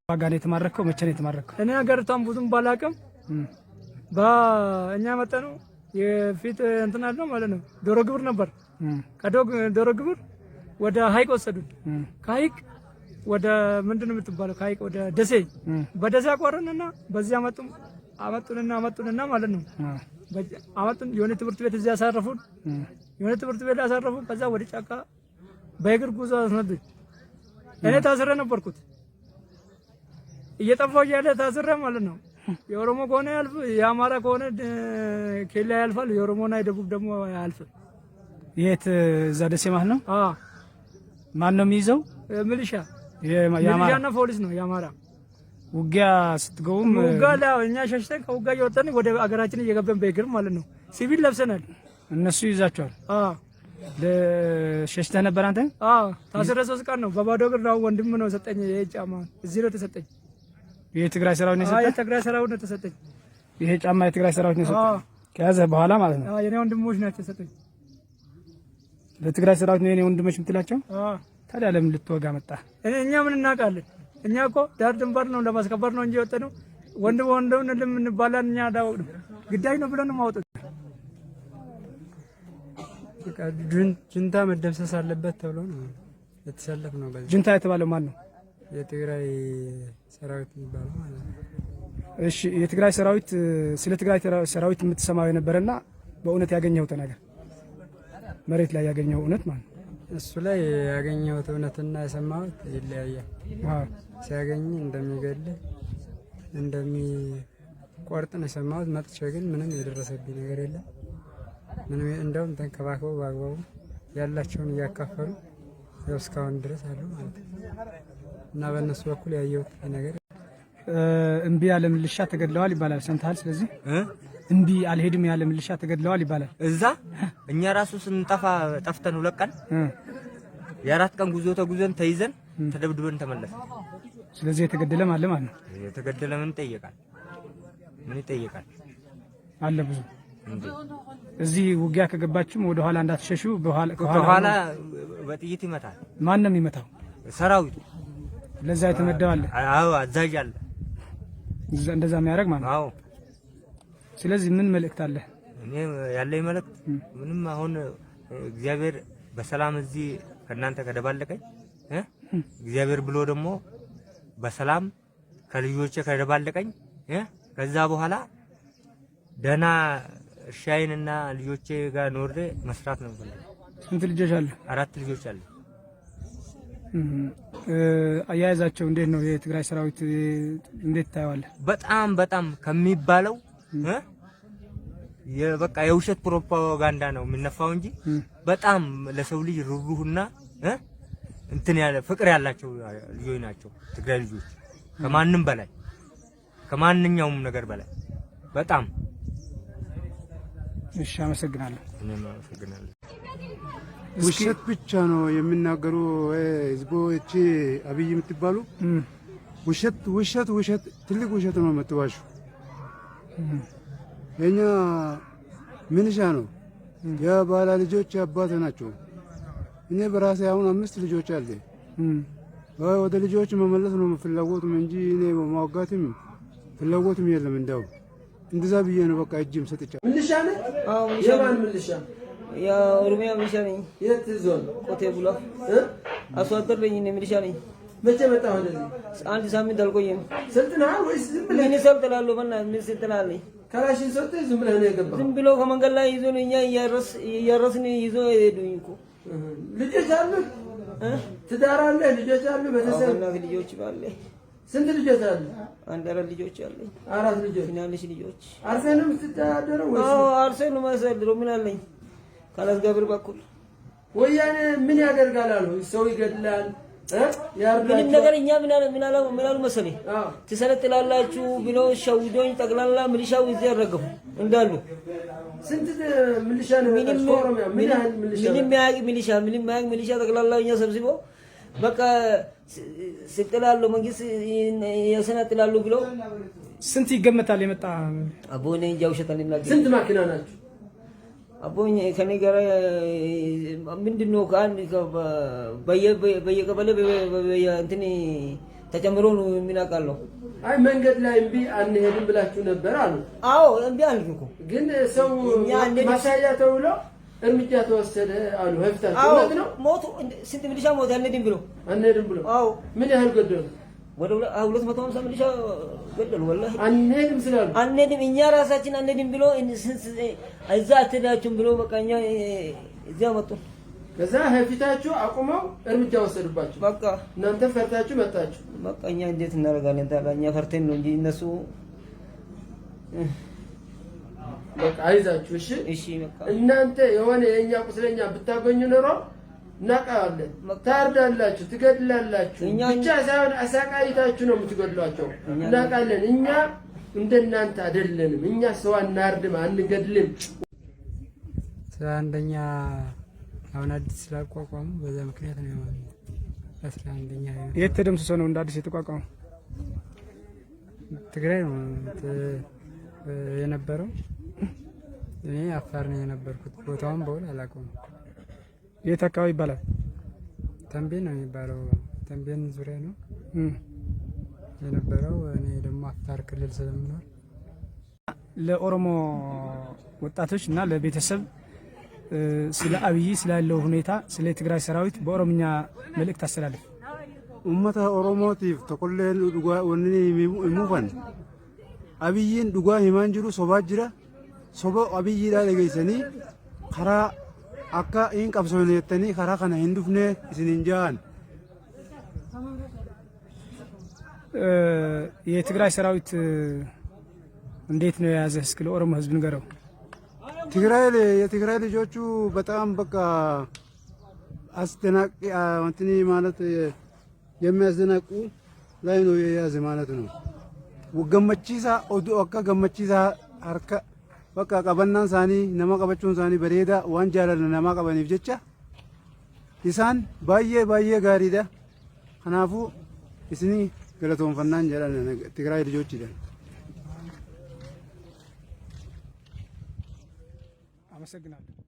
ዋጋ ነው የተማረከው? መቼ ነው የተማረከው? እኔ ሀገሪቷን ብዙም ባላቅም በእኛ መጠኑ የፊት እንትን አለው ማለት ነው። ዶሮ ግብር ነበር። ከዶሮ ግብር ወደ ሀይቅ ወሰዱን። ከሀይቅ ወደ ምንድን ነው የምትባለው? ከሀይቅ ወደ ደሴ፣ በደሴ አቋረንና በዚያ አመጡ፣ አመጡንና አመጡንና ማለት ነው አመጡን። የሆነ ትምህርት ቤት እዚያ ያሳረፉን፣ የሆነ ትምህርት ቤት ያሳረፉን። ከዛ ወደ ጫካ በእግር ጉዞ አስነዱኝ። እኔ ታስሬ ነበርኩት፣ እየጠፋው እያለ ታስሬ ማለት ነው። የኦሮሞ ከሆነ ያልፍ፣ የአማራ ከሆነ ኬላ ያልፋል። የኦሮሞና የደቡብ ደግሞ አያልፍም። የት? እዛ ደሴ ማለት ነው? አዎ። ማን ነው የሚይዘው? ሚሊሻ፣ ሚሊሻና ፖሊስ ነው የአማራ። ውጊያ ስትገቡም? ውጊያ ላይ እኛ ሸሽተን ከውጊያ እየወጣን ወደ አገራችን እየገባን በእግር ማለት ነው። ሲቪል ለብሰናል። እነሱ ይይዛቸዋል። አዎ። ሸሽተህ ነበር አንተ? አዎ፣ ታስሬ 3 ቀን ነው በባዶ እግር ነው። ወንድም ነው ሰጠኝ። ይሄ ጫማ እዚህ ነው ተሰጠኝ። የትግራይ ሰራዊት ነው የሰጠህ? የትግራይ ሰራዊት ነው ተሰጠኝ። ይሄ ጫማ የትግራይ ሰራዊት ነው የሰጠህ? ከያዘህ በኋላ ማለት ነው? አዎ፣ የኔ ወንድሞች ናቸው የሰጠኝ። ለትግራይ ሰራዊት ነው የኔ ወንድሞች የምትላቸው? አዎ። ታዲያ ለምን ልትወጋ መጣ? እኛ ምን እናውቃለን? እኛ እኮ ዳር ድንበር ነው ለማስከበር ነው እንጂ የወጣነው ወንድም ወንድም እንባላን እኛ ግዳጅ ነው ብለን ነው የማወጡት። ጁንታ መደምሰስ አለበት ተብሎ ነው የተሰለፍ ነው። በዚህ ጁንታ የተባለው ማን ነው? የትግራይ ሰራዊት የሚባለው ማለት ነው። እሺ፣ የትግራይ ሰራዊት፣ ስለ ትግራይ ሰራዊት የምትሰማው የነበረና በእውነት ያገኘኸው ተናገር። መሬት ላይ ያገኘኸው እውነት ማለት ነው። እሱ ላይ ያገኘሁት እውነትና የሰማሁት ይለያያል። ሲያገኝ እንደሚገል እንደሚቆርጥ ነው የሰማሁት። መጥቼ ግን ምንም የደረሰብኝ ነገር የለም። ምንም፣ እንደውም ተንከባክበው በአግባቡ ያላቸውን እያካፈሉ ያው እስካሁን ድረስ አሉ ማለት ነው እና በእነሱ በኩል ያየሁት ነገር እምቢ ያለ ምልሻ ተገድለዋል ይባላል። ሰምተሃል? ስለዚህ እምቢ አልሄድም ያለ ምልሻ ተገድለዋል ይባላል። እዛ እኛ ራሱ ስንጠፋ ጠፍተን 2 ቀን የ4 ቀን ጉዞ ተጉዘን ተይዘን ተደብድበን ተመለስን። ስለዚህ የተገደለም አለ ማለት ነው። የተገደለ ምን ይጠየቃል? ምን ይጠየቃል? አለ ብዙ። እዚህ ውጊያ ከገባችሁም ወደ ኋላ እንዳትሸሹ። ከኋላ በጥይት ይመታል። ማን ነው የሚመታው? ሰራዊቱ። ለዛ የተመደበ አለ። አዎ፣ አዛዥ አለ። እንደዛ የሚያደርግ ማለት ነው። አዎ። ስለዚህ ምን መልእክት አለ? እኔ ያለኝ መልእክት ምንም፣ አሁን እግዚአብሔር በሰላም እዚህ ከእናንተ ከደባለቀኝ፣ እግዚአብሔር ብሎ ደግሞ በሰላም ከልጆቼ ከደባለቀኝ፣ ከዛ በኋላ ደህና እርሻዬንና ልጆቼ ጋር ኖሬ መስራት ነው የምፈልገው። ስንት ልጆች አሉ? አራት ልጆች አሉ። አያያዛቸው እንዴት ነው? የትግራይ ሰራዊት እንዴት ታየዋለህ? በጣም በጣም ከሚባለው በቃ የውሸት ፕሮፓጋንዳ ነው የሚነፋው እንጂ በጣም ለሰው ልጅ ርህሩህና እንትን ያለ ፍቅር ያላቸው ልጆች ናቸው። ትግራይ ልጆች ከማንም በላይ፣ ከማንኛውም ነገር በላይ በጣም። እሺ፣ አመሰግናለሁ። እኔም አመሰግናለሁ። ውሸት ብቻ ነው የሚናገሩ ህዝቦች። አብይ የምትባሉ ውሸት ውሸት ውሸት፣ ትልቅ ውሸት ነው የምትዋሹ። የኛ ምንሻ ነው የባላ ልጆች አባት ናቸው። እኔ በራሴ አሁን አምስት ልጆች አለ። ወደ ልጆች መመለስ ነው ፍላጎቱም እንጂ እኔ በማዋጋትም ፍላጎቱም የለም። እንደው እንደዛ ብዬ ነው በቃ እጅም ሰጥቻ። ምልሻ ነህ? የማን ምልሻ? የኦሮሚያ ሚሊሻ ነኝ። የት ዞን? ቆቴ ቡላ፣ አርሶ አደር ነኝ። እኔ ሚሊሻ ነኝ። መቼ መጣህ ወደዚህ? አንድ ሳምንት አልቆየም። ሰልጥነሃል ወይስ ዝም ብለህ? ምን እሰልጥናለሁ? በእናትህ ምን ስልጠና አለኝ? ካላሽን ሰጥተህ ዝም ብለህ ነው የገባኸው? ዝም ብሎ ከመንገድ ላይ ይዞ እኛ እያረስን ይዞ ሄዱኝ እኮ። ልጆች አሉ? ትዳር አለ? ልጆች አሉ? ቤተሰብ? በእናትህ ልጆች ባለ። ስንት ልጆች አሉ? አንድ አራት ልጆች አለኝ። አራት ልጆች። ትናንሽ ልጆች። አርሰህ ነው የምትተዳደረው ወይስ? አዎ፣ አርሰህ ነው የማሳድረው። ምን አለኝ ካላስገብር በኩል። ወያኔ ምን ያደርጋል አሉ? ሰው ይገድላል፣ ምንም ነገር እኛ ምን አሉ መሰለኝ ትሰለጥላላችሁ ብሎ ሸውዶኝ ጠቅላላ ሚሊሻው እዚህ ያረገፉ እንዳሉ። ስንት ሚሊሻ ነው? ምንም ያህል ሚሊሻ፣ ምንም ያህል ሚሊሻ ጠቅላላ እኛ ሰብስቦ በቃ ስጥላሉ መንግስት ያሰናጥላሉ ብሎ። ስንት ይገመታል የመጣ? አቦ እኔ እንጃ፣ ውሸት አልናገርም። ስንት ማኪና ናችሁ? አቦ ከኔ ጋር ምንድን ነው ከአንድ በየቀበሌ እንትን ተጨምሮ ነው የሚናቃለው። አይ መንገድ ላይ እምቢ አንሄድም ብላችሁ ነበር አሉ። አዎ እምቢ አልክ እኮ። ግን ሰው ማሳያ ተብሎ እርምጃ ተወሰደ አሉ። ህፍታችሁ እውነት ነው? ሞቱ፣ ስንት ሚሊሻ ሞተ አንሄድም ብሎ። አንሄድም ብሎ። አዎ። ምን ያህል ገደሉ? ወደ 250 ሚሊሻ ገደሉ። ወላሂ አንሄድም ስላሉ። አንሄድም፣ እኛ ራሳችን አንሄድም ብሎ እዛ አትሄዳችሁም ብሎ በቃ እኛ እዚያ መጡ። ከዛ ፊታችሁ አቁመው እርምጃ ወሰዱባችሁ። በቃ እናንተ ፈርታችሁ መጣችሁ። በቃ እኛ እንዴት እናደርጋለን ታዲያ? እኛ ፈርተን ነው እንጂ እነሱ በቃ አይዛችሁ። እሺ እሺ። በቃ እናንተ የሆነ የእኛ ቁስለኛ ብታገኙ ኖሮ እናውቃለን። ታርዳላችሁ፣ ትገድላላችሁ ብቻ ሳይሆን አሳቃይታችሁ ነው የምትገድሏቸው። እናውቃለን። እኛ እንደናንተ አይደለንም። እኛ ሰው አናርድም፣ አንገድልም። ስለ አንደኛ አሁን አዲስ ስላቋቋሙ በዛ ምክንያት ነው። 11ኛ የት ተደምስሶ ነው እንደ አዲስ የተቋቋመው? ትግራይ ነው የነበረው። እኔ አፋር ነው የነበርኩት። ቦታውን በውል አላውቀውም። የት አካባቢ ይባላል? ተንቤን ነው የሚባለው። ተንቤን ዙሪያ ነው የነበረው። እኔ ደግሞ አፋር ክልል ስለምኖር። ለኦሮሞ ወጣቶች እና ለቤተሰብ ስለ አብይ ስላለው ሁኔታ ስለ ትግራይ ሰራዊት በኦሮምኛ መልእክት አስተላልፍ። Uummata Oromootiif tokkolleen dhugaa wanni himuufan Abiyyiin dhugaa himaan jiru sobaa jira. Soba Abiyyiidhaa dhageessanii karaa akka hin qabsoofne jettanii karaa kana hin dhufne isin hin ja'an. የትግራይ ሰራዊት እንዴት ነው የያዘህ? እስኪ ለኦሮሞ ህዝብ ንገረው። ትግራይ የትግራይ ልጆቹ በጣም በቃ አስደናቂ እንትኒ ማለት የሚያስደናቁ ላይ ነው የያዘ ማለት ነው። Gammachiisaa oduu akka gammachiisaa harka bakka qabannaan isaanii nama qabachuun isaanii bareedaa waan jaalala namaa qabaniif jecha isaan baay'ee baay'ee gaariidha. Kanaafuu isinii galatoonfannaan jedhan Tigraay ልጆች. አመሰግናለሁ።